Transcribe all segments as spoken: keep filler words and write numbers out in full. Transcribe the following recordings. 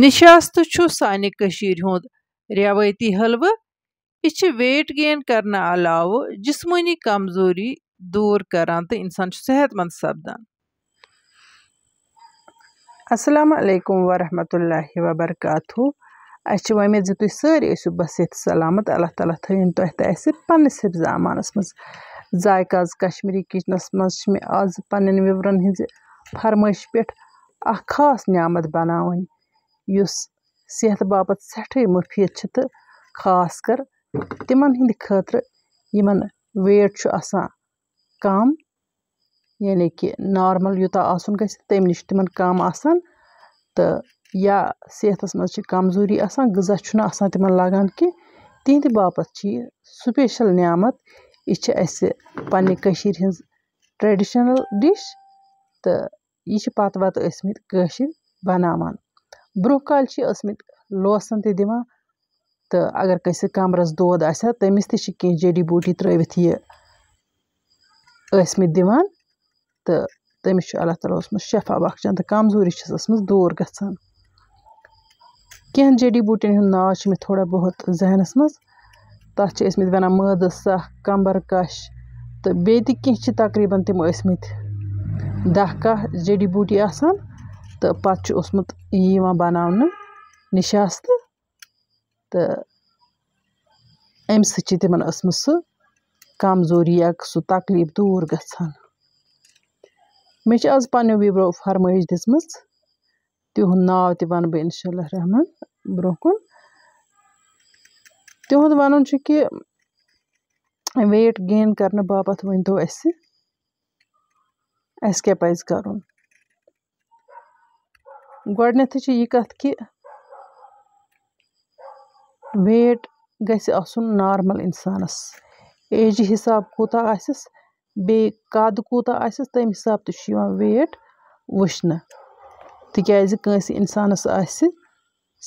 نِشاستہٕ چھُ سانہِ کٔشیٖرِ ہُنٛد رٮ۪وٲیتی حلوٕ۔ یہِ چھِ weight gain کرنہٕ علاوٕ جسمٲنی کمزوری دوٗر کران تہٕ انسان چھُ صحت مند سپدان۔ السلام علیکم ورحمۃ اللہ وبرکاتہ۔ اَسہِ چھِ وۄمید زِ تُہۍ سٲری ٲسِو بصحت سلامت۔ اللہ تعالیٰ تھٲیِن تۄہہِ تہٕ اَسہِ پننِس حفظ امانس منٛز۔ ذائقہ آز کشمیٖری کچنس منٛز چھِ مےٚ آز پننٮ۪ن viewerن ہٕنٛزِ فرمٲیشہِ پٮ۪ٹھ اکھ خاص نعمت بناوٕنۍ، یُس صحتہٕ باپتھ سٮ۪ٹھٕے مُفیٖد چھِ، تہٕ خاص کر تِمن ہٕنٛدِ خٲطرٕ یِمن weight چھُ آسان کم، یعنی کہِ normal یوٗتاہ آسُن گژھِ، تَمہِ نِش چھِ تِمن کم آسان، تہٕ یا صحتس منٛز چھِ کمزوری آسان، غذا چھُنہٕ آسان تِمن لگان کینٛہہ، تِہنٛدِ باپتھ چھِ یہِ special نعمت۔ یہِ چھِ اَسہِ پننہِ کٔشیٖرِ ہٕنٛز traditional dish، تہٕ یہِ چھِ پتہٕ وتہٕ ٲسمٕتۍ کٲشِرۍ بناوان۔ برٛونٛہہ کالہِ چھِ ٲسمٕتۍ لوسن تہِ دِوان، تہٕ اگر کٲنٛسہِ کمرس دود آسہِ ہا، تٔمِس تہِ چھِ کینٛہہ جڑی بوٗٹی ترٲوِتھ یہِ ٲسمٕتۍ دِوان، تہٕ تٔمِس چھُ اللہ تعالیٰ اوسمُت شفا بخشان تہٕ کمزوری چھَس ٲسمٕژ دوٗر گژھان۔ کینٛہہ جڑی بوٗٹیَن ہُنٛد ناو چھُ مےٚ تھوڑا بہت ذہنَس منٛز۔ تَتھ چھِ ٲسمٕتۍ وَنان مٲدٕ سَکھ، کمبر کش، تہٕ بیٚیہِ تہِ کینٛہہ چھِ تقریٖباً تِم ٲسمٕتۍ دَہ کاہ جڑی بوٗٹی آسان، تہٕ پَتہٕ چھُ اوسمُت یہِ یِوان بناونہٕ نِشاستہٕ، تہٕ اَمہِ سۭتۍ چھِ تِمن ٲسمٕژ سُہ کمزوری یا سُہ تکلیٖف دوٗر گژھان۔ مےٚ چھِ آز پننیو viewerو فرمٲیش دِژمٕژ، تِہُنٛد ناو تہِ وَنہٕ بہٕ اِنشاء اللہ رحمان برٛونٛہہ کُن۔ تِہُنٛد وَنُن چھُ کہِ weight gain کرنہٕ باپتھ ؤنۍتو اَسہِ، اَسہِ کیٛاہ پَزِ کَرُن؟ گۄڈٕنٮ۪تھٕے چھِ یہِ کَتھ کہِ weight گژھِ آسُن normal اِنسانَس، ایجہِ حِساب کوٗتاہ آسٮ۪س، بیٚیہِ قد کوٗتاہ آسٮ۪س، تَمہِ حِساب تہِ چھُ یِوان weight وٕچھنہٕ۔ تِکیٛازِ کٲنٛسہِ اِنسانَس آسہِ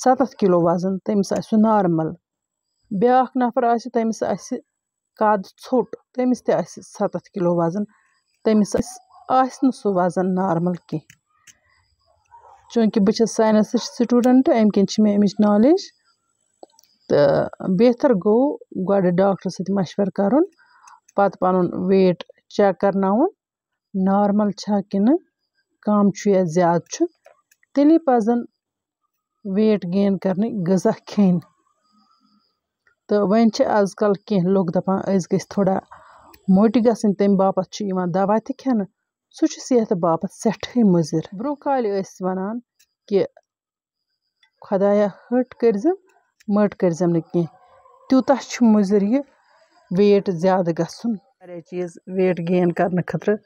سَتَتھ کِلوٗ وَزن، تٔمِس آسہِ سُہ normal۔ بیٛاکھ نفر آسہِ، تٔمِس آسہِ قد ژھوٚٹ، تٔمِس تہِ آسہِ سَتَتھ کِلوٗ وزن، تٔمِس آسہِ، آسہِ نہٕ سُہ وزن normal کینٛہہ۔ چوٗنٛکہِ بہٕ چھَس scienceٕچ student، اَمہِ کِنۍ چھِ مےٚ اَمِچ knowledge۔ تہٕ بہتر گوٚو گۄڈٕ ڈاکٹرَس سۭتۍ مشورٕ کَرُن، پَتہٕ پَنُن weight check کَرناوُن، normal چھا کِنہٕ کَم چھُ یا زیادٕ چھُ، تیٚلی پَزَن weight gain کَرنٕکۍ غذا کھیٚنۍ۔ تہٕ وۄنۍ چھِ آز کل کینٛہہ لُکھ دَپان، أسۍ گٔژھۍ تھوڑا موٚٹۍ گژھٕنۍ، تَمہِ باپَتھ چھُ یِوان دَوا تہِ کھٮ۪نہٕ۔ سُہ چھُ صحتہٕ باپَتھ سٮ۪ٹھٕے مُضِر۔ برٛونٛہہ کالہِ ٲسۍ وَنان کہِ خۄدایا، ۂٹ کٔرۍزٮ۪م، مٔٹ کٔرۍزٮ۪م نہٕ کینٛہہ۔ تیوٗتاہ چھُ مُضِر یہِ weight زیادٕ گژھُن۔ واریاہ چیٖز weight gain کَرنہٕ خٲطرٕ،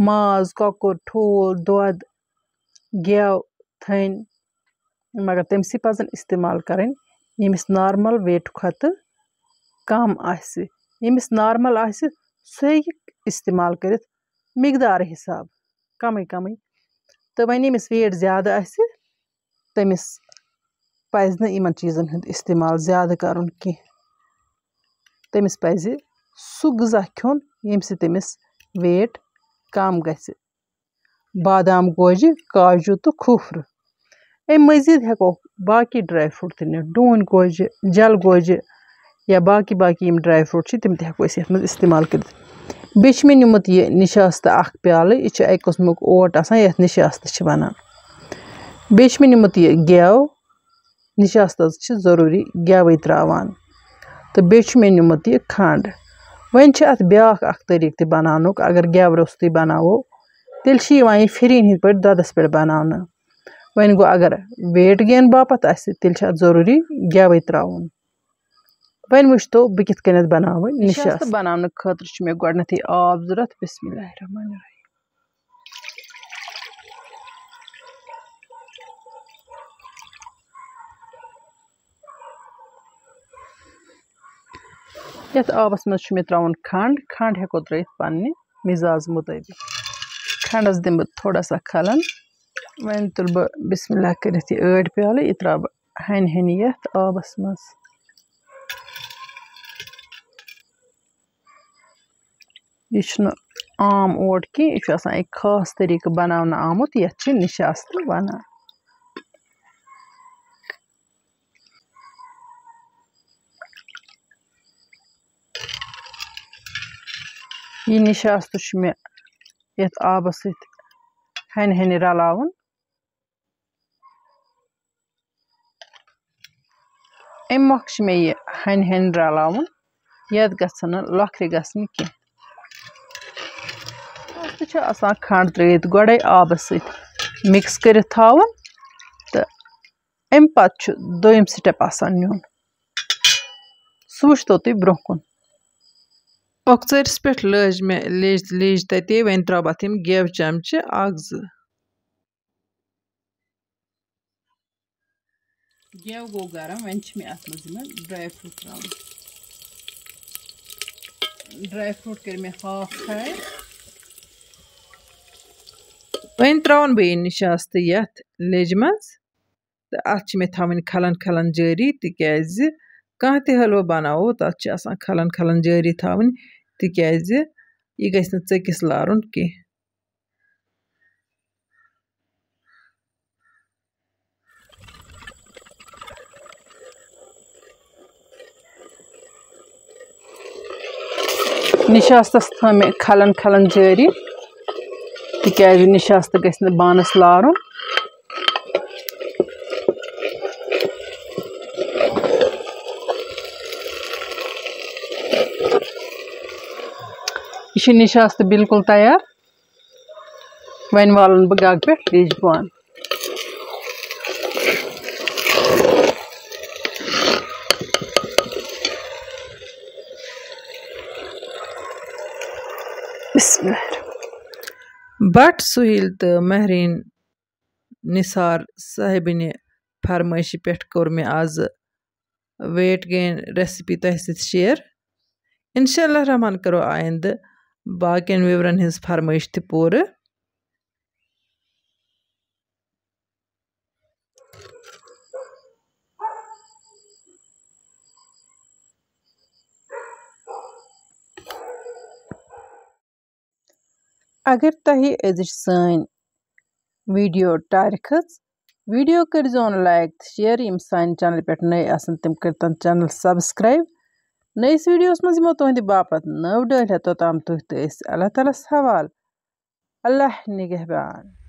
ماز، کۄکُر، ٹھوٗل، دۄد، گٮ۪و، تھٔنۍ، مگر تٔمۍ سٕے پَزَن استعمال کَرٕنۍ ییٚمِس normal weight کھۄتہٕ کَم آسہِ۔ ییٚمِس normal آسہِ، سُہ ہیٚکہِ استعمال کٔرِتھ مقدار حساب، کَمٕے کَمٕے۔ تہٕ وۄنۍ ییٚمِس weight زیادٕ آسہِ، تٔمِس پَزِ نہٕ یِمَن چیٖزَن ہُنٛد استعمال زیادٕ کَرُن کینٛہہ۔ تٔمِس پَزِ سُہ غذا کھیوٚن، ییٚمہِ سۭتۍ تٔمِس weight کَم گژھِ۔ بادام گوجہِ، کاجوٗ تہٕ کھوٗپرٕ۔ اَمہِ مٔزیٖد ہٮ۪کو باقٕے dry fruit تہِ نِتھ، ڈوٗنۍ گوجہِ، جَل گوجہِ یا باقٕے باقٕے یِم dry fruit چھِ، تِم تہِ ہٮ۪کو أسۍ یَتھ منٛز استعمال کٔرِتھ۔ بیٚیہِ چھِ مےٚ نیوٗمُت یہِ نِشاستہٕ اَکھ پیٛالہٕ، یہِ چھُ اَکہِ قٕسمُک اوٹ آسان، یَتھ نِشاستہٕ چھِ وَنان۔ بیٚیہِ چھِ مےٚ نیوٗمُت یہِ گٮ۪و، نِشاستَس چھِ ضروٗری گٮ۪وٕے ترٛاوان۔ تہٕ بیٚیہِ چھُ مےٚ نیوٗمُت یہِ کھنٛڈ۔ وۄنۍ چھِ اَتھ بیٛاکھ اَکھ طریٖقہٕ تہِ بَناونُک، اگر گٮ۪و روٚستُے بَناوو، تیٚلہِ چھِ یِوان یہِ پھِرِنۍ ہِنٛدۍ پٲٹھۍ دۄدَس پٮ۪ٹھ بَناونہٕ۔ وۄنۍ گوٚو، اگر weight gain باپَتھ آسہِ، تیٚلہِ چھِ اَتھ ضروٗری گٮ۪وٕے ترٛاوُن۔ وۄنۍ وٕچھتو بہٕ کِتھ کٔنٮ۪تھ بَناوٕ نِشاست۔ نِشاست بَناونہٕ خٲطرٕ چھُ مےٚ گۄڈٕنٮ۪تھٕے آب ضوٚرَتھ۔ بسم اللہ الرحمن الرحیم۔ یَتھ آبَس منٛز چھُ مےٚ ترٛاوُن کھنٛڈ۔ کھنٛڈ ہٮ۪کو ترٛٲوِتھ پنٛنہِ مِزاز مُطٲبِق۔ کھنٛڈَس دِمہٕ بہٕ تھوڑا سا کھَلَن۔ وۄنۍ تُلہٕ بہٕ بسم اللہ کٔرِتھ یہِ ٲٹۍ پیٛالہٕ، یہِ ترٛاوٕ بہٕ ہَنہِ ہَنہِ یَتھ آبَس منٛز۔ یہِ چھُنہٕ عام اوٹ کینٛہہ، یہِ چھُ آسان اَکہِ خاص طریٖقہٕ بَناونہٕ آمُت، یَتھ چھِ نِشاستہٕ وَنان۔ یہِ نِشاستہٕ چھُ مےٚ یَتھ آبَس سۭتۍ ہَنہِ ہَنہِ رَلاوُن۔ اَمہِ مۄکھٕ چھِ مےٚ یہِ ہَنہِ ہَنہِ رَلاوُن، یَتھ گژھن نہٕ لۄکھرِ گژھنہِ کینٛہہ۔ اَتھ تہِ چھُ آسان کھنٛڈ ترٛٲوِتھ گۄڈَے آبَس سۭتۍ mix کٔرِتھ تھاوُن، تہٕ اَمہِ پَتہٕ چھُ دوٚیِم step آسان نیُن۔ سُہ وٕچھتو تُہۍ برٛونٛہہ کُن۔ مۄخصرس پٮ۪ٹھ لٲج مےٚ لیٚج تہٕ لیٚج تَتے۔ وۄنۍ ترٛاوٕ بہٕ اَتھ یِم گٮ۪و چمچہٕ اَکھ زٕ۔ گٮ۪و گوٚو گرم، وۄنۍ چھِ مےٚ اَتھ منٛز یِمَن dry fruit ترٛاوٕنۍ۔ Dry fruit کٔرۍ مےٚ half fry۔ وۄنۍ ترٛاوَن بہٕ یہِ نِشاستہٕ یَتھ لیٚجہِ منٛز۔ تہٕ اَتھ چھِ مےٚ تھاوٕنۍ کھلَن کھلَن جٲری، تِکیٛازِ کانٛہہ تہِ حلوٕ بَناوو، تَتھ چھِ آسان کھلَن کھلَن جٲری تھاوٕنۍ، تِکیٛازِ یہِ گژھِ نہٕ ژٔکِس لارُن کینٛہہ۔ نِشاستَس تھٲو مےٚ کھلَن کھلَن جٲری، تِکیٛازِ نِشاستہٕ گژھِ نہٕ بانَس لارُن۔ یہِ چھُ نِشاستہٕ بالکل تیار۔ وۄنۍ والَن بہٕ گَگہٕ پٮ۪ٹھ لیٚجہِ بۄن۔ بسم اللہ۔ بٹ سہیل تہٕ مہرین نثار صاحبٕنہِ فرمٲیشہِ پٮ۪ٹھ کوٚر مےٚ آزٕ weight gain recipe تۄہہِ سۭتۍ share۔ انشاء اللہ الرحمن کرو آیندٕ باقین viewerن ہٕنٛز فرمٲیش تہِ پوٗرٕ۔ اگر تۄہہِ أزِچ سٲنۍ video ٹارِ کھٔژ، video کٔرۍزیون like تہٕ share۔ یِم سانہِ channel پٮ۪ٹھ نٔے آسَن، تِم کٔرۍتَن channel subscribe۔ نٔیِس videoس منٛز یِمو تُہٕنٛدِ باپتھ نٔو ڈٲلۍ ہٮ۪تھ، توٚتام تُہۍ تہٕ أسۍ اللہ تعالیٰ ہَس حوالہٕ۔ اللہ نگہبان۔